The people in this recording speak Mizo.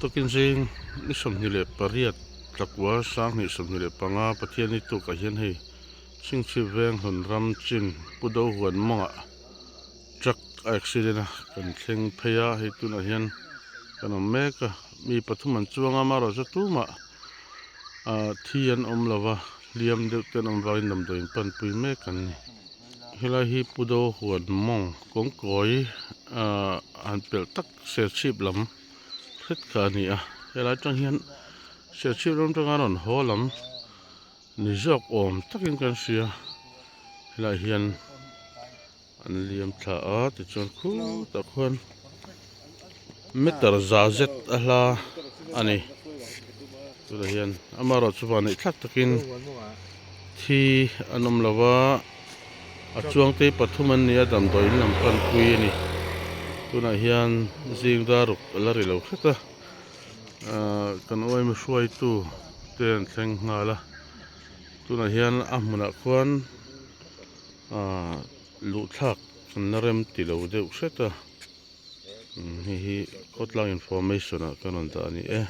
Tukin zing ni 28 tlakua 2025 Pathianni tukah hian hei Chhingchhip veng hlawn ram chin Pu Do huan mawngah truck a accident a kan thleng phei a hei tunah hian kan awm mek a mi pathum an chuang a amaherawhchu tumah ah thi an awm lo va hliam deuh te an awm vangin damdawi in panpui mek an ni. Helai hi Pu Do huan mawng kawngkawi ah han pelh tak Serchhip lam hret kha a ni a helai atang hian Serchhip ram atanga rawn haw lam ni zawk awm takin kan hria helaiah hian an liam thla a tichuan khutah khuan meter za zet a hla a ni tunah hian amaherawhchu van neih thlak takin thi an awm lo va a chuang te pathum an ni a damdawi in lam panpui a ni tunah hian zing dar ruk a la ri lo hret a ahh kan uaimi hruaitu te an thleng nghal a tunah hian a hmunah khuan ahh luh thlak an la rem ti lo deuh hret a hei hi khawtlang information ah ka rawn dah a ni e.